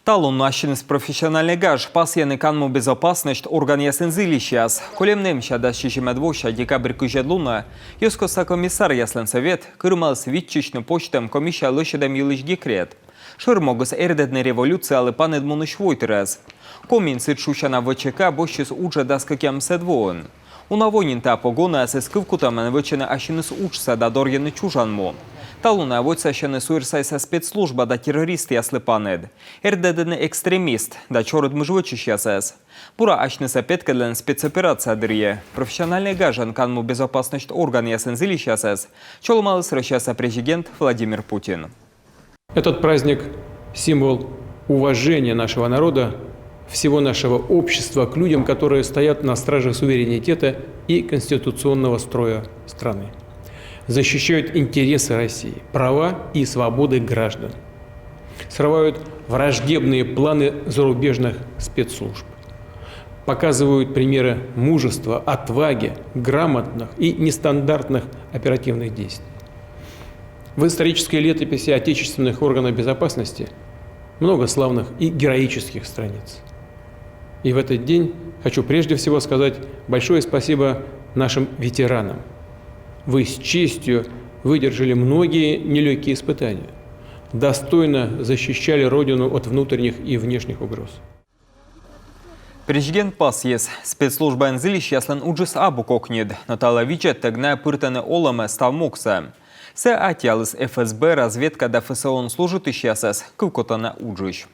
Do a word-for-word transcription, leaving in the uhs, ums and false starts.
Талун ассьыныс профессиональнӧй гаж пасйӧны канму безопасность органъясын зільысьяс. Кольӧм нэмся дас сизимӧд вося декабрь кызьӧд лунӧ Йӧзкостса комиссаръяслӧн сӧвет кырымаліс виччысьны позьтӧм комиссия лӧсьӧдӧм йылысь декрет. Шӧр могыс — эрдӧдны революциялы паныд мунысь войтырӧс. Комиын сідз шусяна В Ч К босьтчис уджӧ дас кӧкъямысӧд воын. Уна во нин та погонаыс эз кывкутӧмӧн вӧчӧны ассьыныс уджсӧ да дорйӧны чужан му. Талунӧ вотсасьӧны суйӧрсайса спецслужба да террористъяслы паныд. Эрдӧдӧны экстремист да чорыдмыж вӧчысьясӧс. Бура асьнысӧ петкӧдлӧны спецоперация дырйи. Профессиональнӧй гажӧн канму безопасность органъясын зільысьясӧс чолӧмаліс Россияса президент Владимир Путин. Этот праздник — символ уважения нашего народа, всего нашего общества к людям, которые стоят на страже суверенитета и конституционного строя страны, защищают интересы России, права и свободы граждан, срывают враждебные планы зарубежных спецслужб, показывают примеры мужества, отваги, грамотных и нестандартных оперативных действий. В исторической летописи отечественных органов безопасности много славных и героических страниц. И в этот день хочу прежде всего сказать большое спасибо нашим ветеранам. Вы с честью выдержали многие нелегкие испытания, достойно защищали Родину от внутренних и внешних угроз. Президент пасйис: спецслужбаын зільысьяслӧн уджыс абу кокньыд, но талӧ видзӧдтӧг найӧ пыртӧны олӧмӧ став могсӧ. Сійӧ аттьӧаліс Ф С Б, разведка да Ф С О-ын служитысьясӧс кывкутана уджысь.